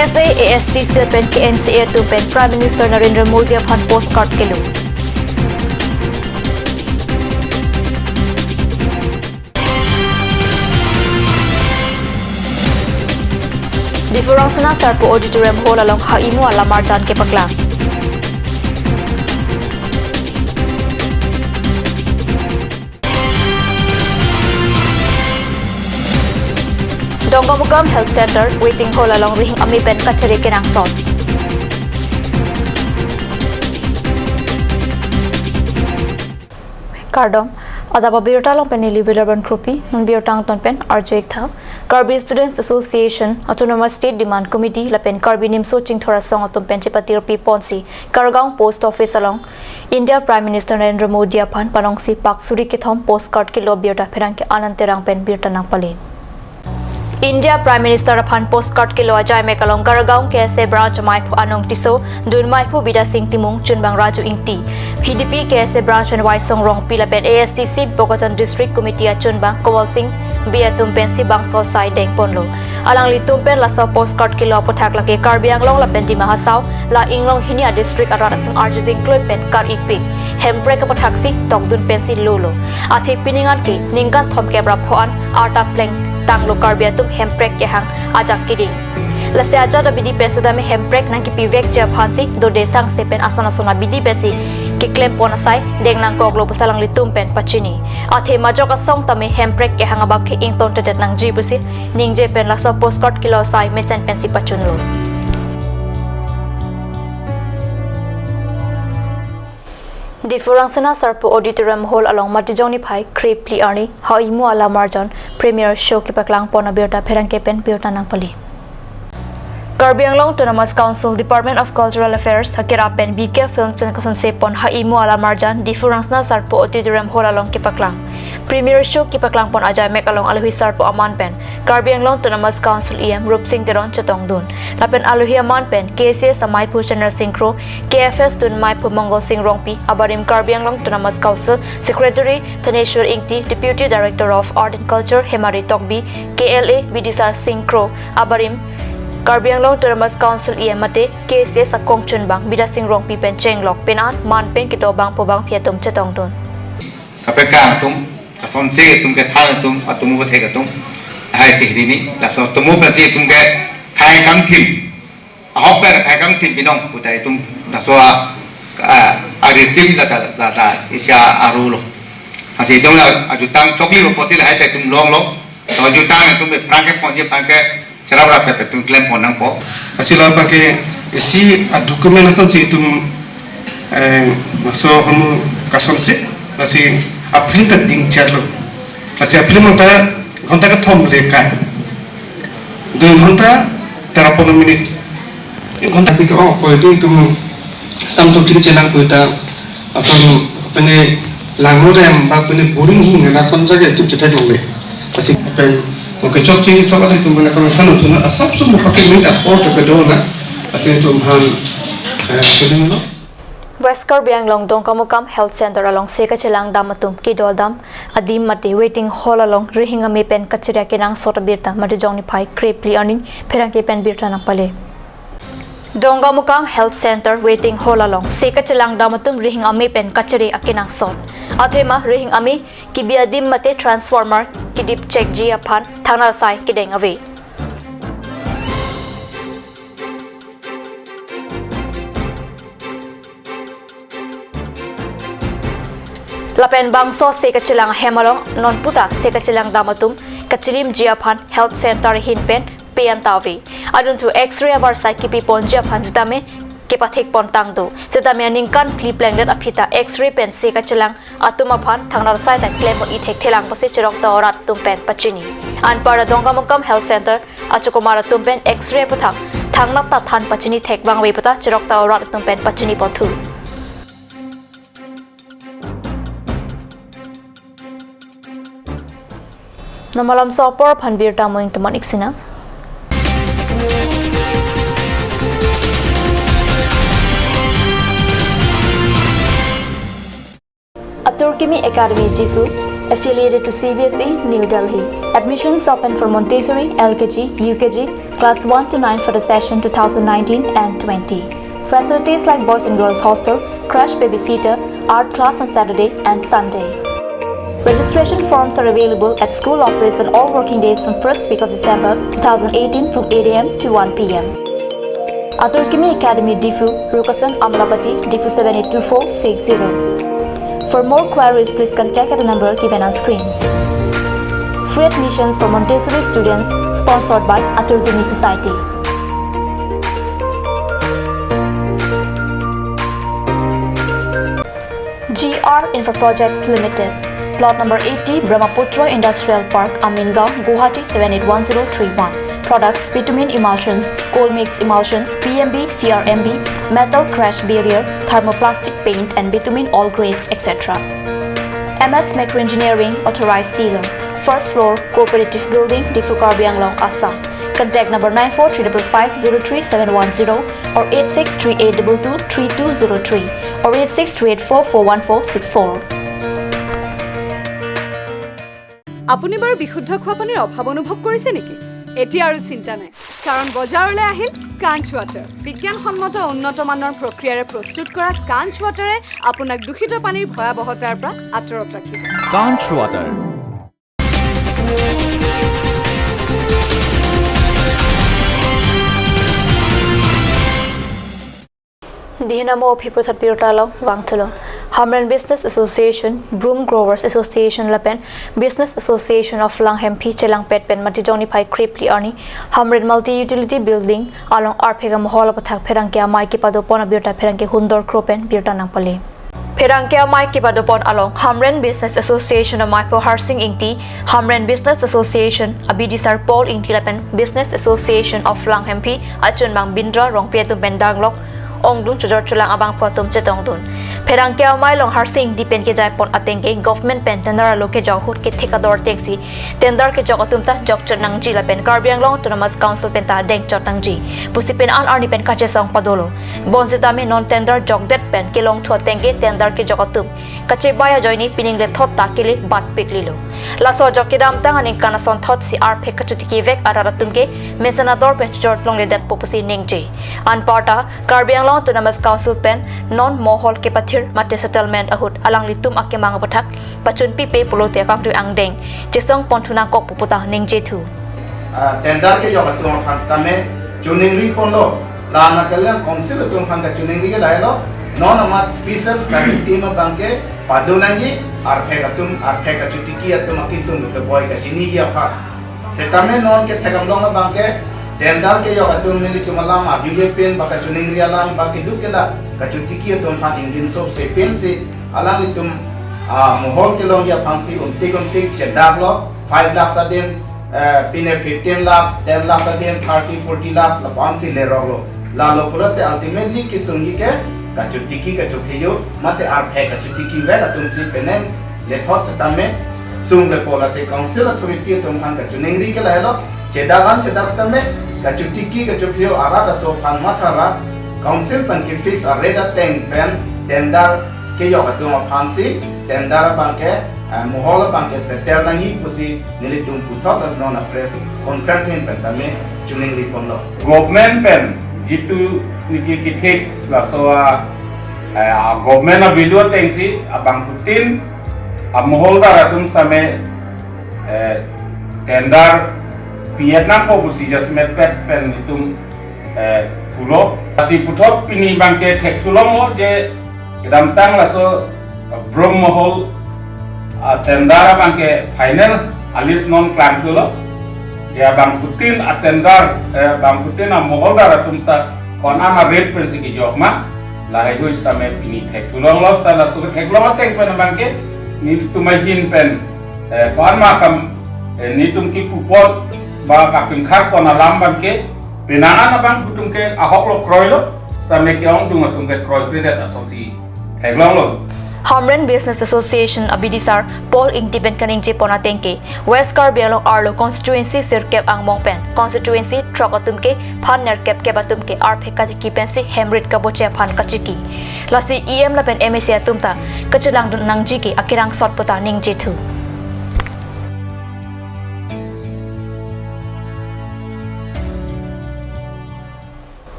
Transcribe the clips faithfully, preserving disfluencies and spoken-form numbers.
S A, A S D C pen K N C A atum pen Prime Minister Narendra Modi aphan postcard kelo. Diphu Rangsina Sarpo Auditorium Hall along ha-imu alamarjan kepaklang. Dongkamukam Health Center Waiting Hall along rihing ame pen kachiri kenangsot. Kardom, adap abirta along pen neli Wilarbon Kropi, non birta angton pen arju-ik tha. Karbi Students Association, Autonomous State Demand Committee lapen Karbi Nimso Chingthor Asong atum pen chepatirpi ponsi Kargaon Post Office along India Prime Minister Narendra Modi aphan panongsi pak suri kethom postcard kelo abirta pherangke Anand Terang pen birta nangpale. India Prime Minister aphan postcard kelo ajaimek along Kargaon K S A branch amaiphu Anung Tisso, dun maiphu Bidya Sing Timung, chunbang Raju Ingti, P D P K S A branch pen Waisong Rongpi lapen A S D C Bokajan District Committee achunbang Kowal Sing Bey atum pensi bangso asai dengponlo. Alanglitum pen laso postcard kelo aputhak lake Karbi Anglong lapen Dima Hasao, la inglong hini a-district arat atum arjuding kloi pen kar-ikpik. Hemprek aputhak si tokdun pensi lolo. Athe pining an ke ningkan thomkep ra pho an arta plengtanglo Karbi atum hemprek kehang ajak keding. Lasi ajat abidi pen sitame hemprek nangkepivekji aphansi dode sangse pen ason ason abidi pensi keklempon asai deng nangkoklo pusi alanglitum pen pachini. Athe majok asong tame hemprek kehang abang ke ingtontedet nangji pusi ningje pen laso postcard kelo asai mesen pensi pachunlo. Diphu Rangsina Sarpo Auditorium Hall along Matijong niphai kre phli arni ha-imu alamarjan premiere show kepaklangpon abirta pherangke pen birta nangpale. Karbi Anglong Autonomous Council Department of Cultural Affairs hakerap pen B K Films pen kasonsepon ha-imu alamarjan Diphu Rangsina Sarpo Auditorium Hall along kepaklang. Premiere show kepaklangpon ajaimek along alohi sarpo aman pen Karbi Anglong Autonomous Council E M Rupsing Teron chetongdun. Lapen alohi aman pen K C S amaiphu Chandra Sing Kro, K F S dun maiphu Mongol Sing Rongpi, abarim Karbi Anglong Autonomous Council Secretary Thaneswar Ingti, Deputy Director of Art and Culture Hemari Tokbi, K L A Bidisar Sing Kro, abarim Karbi Anglong Autonomous Council E M mate K C S akong chunbang Bidya Sing Rongpi pen chenglok pen an man pen kedo bangpo bangphi atum chetongdun. Kaprek atum, kasonse atum, kethan atum, atumu kethek atum, hai sihri ni, laso atumu pensi atum ke thai kangthim, ahok pen thai kangthim binong, putai atum, laso a, a, a-regime la ta, la ta, isi aru lo. Lasi atum la, ajutang chokli lo, posi lahai ta atum longlo, so ajutang atum pherangke ponji pherangke, cherap rap pen atum klempon nangpo. Lasi labang ke isi a-document asonsi itum, eh, maso hamu kasonse, lasi a-film ta dingcharlo. Lasi a-film ta ghonta kethom le kai. Dui ghonta tera polo minute. Ek ghonta si ke, oh, ko itum itum samthop thik chelang ko ita ason pene langno rem ba pene boring hing na son jaga itum chetheklongle. Lasi pen, okay, chok ching chok ala itum pene kami kanu tuna asap sum pakai minta por ke kedona. Lasi itum han, eh, kedona lo. West Karbi Anglong Dongkamukam Health Center along seka chelang dam atum kedo dam adim mate waiting hall along rihing ame pen kachiri akenangsot abirta Matijong niphai kre phli arni pherangke pen birta nangpale. Dongkamukam Health Center Waiting Hall along seka chelang dam atum rihing ame pen kachiri akenangsot. Athema rihing ame kebi adim mate transformer kedip chekji aphan thangnarsai kedeng ave. Lapen bangso seka chelang ahem along non puta seka chelang dam atum kachilimji aphan health center ahin pen pe anta ave. Adunthu X-ray avarsai kepiponji aphan sitame kepathekpon tangdo. Sitame aningkan phli plengdet aphi ta X-ray pen seka chelang atum aphan thangnarsai ta klempon-i thekthelang pusi chirokta arat atum pen pachini. Anparta Dongkamukam Health Center achokomar atum pen X-ray aputhak thangnat ta than pachini thekvang ave puta chirokta arat atum pen pachiniponthu. Non malomso apor aphan birta mo ingtuman-ik sinang. Atur Kimi Academy Diphu, Affiliated to C B S E, New Delhi. Admissions open for Montessori, L K G, U K G, class one to nine for the session two thousand nineteen and twenty. Facilities like boys and girls hostel, crash babysitter, art class on Saturday and Sunday. Registration forms are available at school office on all working days from first week of December two thousand eighteen from eight A M to one P M. Atur Kimi Academy, Diphu, Rukasan Amlapati, Diphu seven eight two four six zero. For more queries, please contact at the number given on screen. Free admissions for Montessori students, sponsored by Atur Kimi Society. G R Infra Projects Limited. Plot number eighty, Brahmaputra Industrial Park, Amingaon, Guwahati seven eight one zero three one. Products: bitumen emulsions, cold mix emulsions, P M B, C R M B, metal crash barrier, thermoplastic paint and bitumen all grades, et cetera. M S Micro Engineering, authorized dealer. First floor, Cooperative Building, Diphu, Karbi Anglong, Assam. Contact number nine four three double five zero three seven one zero or eight six three eight double two three two zero three or eight six three eight four four one four six four. আপুনি বাৰু বিশুদ্ধ খোৱা পানীৰ অভাৱ অনুভৱ কৰিছে নেকি? এতিয়া আৰু চিন্তা নাই, কাৰণ বজাৰলৈ আহিল কাঞ্চ ৱাটাৰ। বিজ্ঞানসন্মত উন্নত মানৰ প্ৰক্ৰিয়াৰে প্ৰস্তুত কৰা কাঞ্চ ৱাটাৰে আপোনাক দূষিত পানীৰ ভয়াৱহতাৰ পৰা আঁতৰত ৰাখিব। Kanch Water. Dihina mo phi prothat birta along vangthulo. Hamren Business Association, Broom Growers Association lapen Business Association of Langhemphi chelangpet pen Matijong niphai krepli arni Hamren Multi Utility Building along arphek amohol aputhak pherangke amei kepadopon abirta pherangke Hundor Kro pen birta nangpale. Pherangke amei kepadopon along Hamren Business Association ameiphu Harsing Ingti, Hamren Business Association abidisar Paul Ingti lapen Business Association of Langhemphi achunbang Bindra Rongpi atum pen danglok ongdung chojor chulang abangphu atum chetongdun. Pherangke amei along Harsing Ingti pen kejaipon atengke government pen tender alo kejok ahut kethek ador atengsi tender kejok atum ta jokchot nangji lapen Karbi Anglong Autonomous Council pen ta dengchot nangji pusi pen an arni pen kachesong padolo. Bonsitame non tender jokdet pen kelongthu atengke tender kejok atum kachebai ajoine pining lethot ta kele batpik lilo. Laso ajok kedamtang aningkan asonthotsi arphek kachutikivek arat atum ke mesen ador pen chojor longledetpo pusi ningje. Anparta Karbi Anglong Autonomous Council pen non mohol kepathir mate settlement ahut alanglitum akemang aputhak pachunpipe pulote akangtui angdeng chesongpon thunangkok pu puta ningjithu. Ah, tender kejok atum aphan sitame choningriponlo. La nangkelang council atum aphan kachoningri ke lahelo. Non amat special study team abangke padonangji, arphek atum, arphek kachutiki atum akesung keboi kachiniji aphan. Sitame non kethek amlong abangke tender kejok atum nelitum alam abile pen ba kachoningri alam ba keduk kelak kachutiki atum aphan ingdin sop se pensi alanglitum, ah, mohol kelongji aphansi untik untik chedaklo, five lakhs adim, eh, pine fifteen lakhs, ten lakhs adim, thirty, forty lakhs lapuansi leroklo. Lalo pulote ultimately kesungji ke kachutiki kachuphejo mate arphek kachutikivek atumsi penang lethot sitame sungvepo. Lasi council authority atum aphan kachoningri ke lahelo, chedak an chedak sitame kachutiki kachuphejo arat aso aphan mathara council pen kefix a-rate ateng pen tender kejok atum aphansi tender abangke, eh, mohol abangke settle nangji pusi nelitum puthot laso non a-press conference ahin pen tame choningriponlo. Government pen jitu niki kethek laso a, eh, a-government a-value atengsi abangphutin amoholdar atum sitame, eh, tender pi-et nangpo pusi jasemet pet pen itum, eh, pulo. Lasi puthot pini abangke thekthulonglo je kedamtang laso, eh, Broom Mohol, ah, tender abangke final a-list non klangthulo. Ya abangphutin a-tender, eh, abangphutin amoholdar atum sita ko-an a-rate pensi kejok ma. Lahai hui sitame pini thekthulonglo sita laso ketheklong ateng pen abangke nelitum ahin pen, eh, ko-an ma kam, eh, nelitum kepupot ba kapingkhar ko-an alam abangke penang an abangphutin ke ahoklo kroilo, sitame ke-ongdung atum ke kroikredet asonsi theklonglo. Hamren Business Association abidisar Paul Ingti pen kaningjepon atengke West Karbi Anglong arlo constituency sirkep angmong pen constituency throk atum ke phan nerkep kep atum ke arphek katiki pensi hemrit kaboche aphan kachiki. Lasi E M lapen M A C atum ta kachelangdun nangji ke akerangsot puta ningjithu.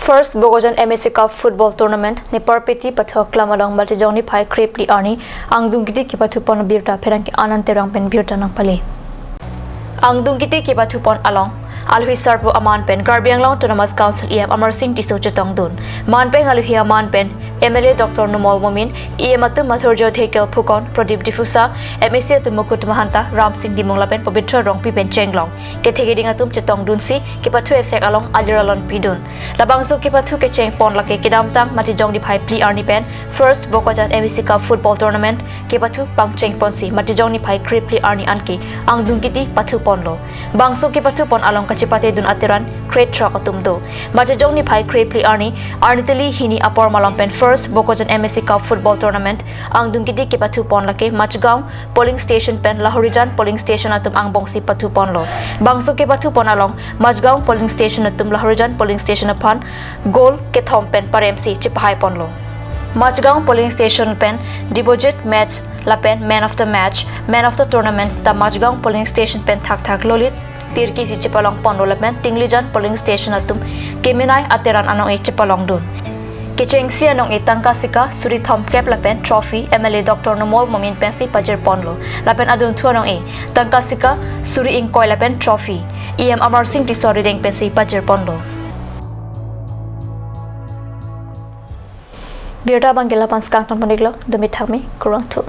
First Bokajan M A C Cup Football Tournament Niparpeti Pathoklam along Matijong niphai krephli arni angdung kiti kepathu pon birta pherangke Anand Terang pen birta nangpale. Angdung kiti kepathu pon along alwi sarpo aman pen Karbi Anglong Autonomous Council E M Amarsing Tisso chetongdun. Man pen alwi aman pen M L A Doctor Numal Momin, E M atum Mathurjyoti Khelphukon, Pradip Diphusa, M A C atum Mukut Mahanta, Ramsing Timung lapen Pabitra Rongpi pen chenglong. Kethe keding atum chetongdunsi kepathu esek along alir alon pidun. Labangso kepathu kecheng pon lake kedamtang Matijong niphai phli arni pen First Bokajan M A C Cup Football Tournament kepathu pangcheng ponsi Matijong niphai krephli arni anke angdung kiti pathu ponlo. Bangso kepathu pon along kachepatedun ateran krethrok atum do. Matijong niphai krephli arni, arni tili hini apor malom pen First Bokajan M A C Cup Football Tournament angdung kiti kepathu pon lake Machgaon polling station pen Lahorijan polling station atum angbongsi pathu ponlo. Bangso kepathu pon along Machgaon polling station atum Lahorijan polling station aphan goal kethom pen paremsi chepahai ponlo. Machgaon polling station pen deposit match lapen man of the match, man of the tournament ta Machgaon polling station pen thakthak Lolit Tirkesi chepalong ponlo lapen Tinglijan polling station atum kemenei ateran anong-e chepalongdun. Kechengsi anong-e tangka sika suri thomkep lapen trophy M L A Doctor Numal Momin pensi pajir ponlo. Lapen adunthu anong-e tangka sika suri ingkoi lapen trophy E M Amarsing Tisso arideng pensi pajir ponlo. Birta abangke la-an pen kangton pon-iklo, dumi thakmi, kurvangthu.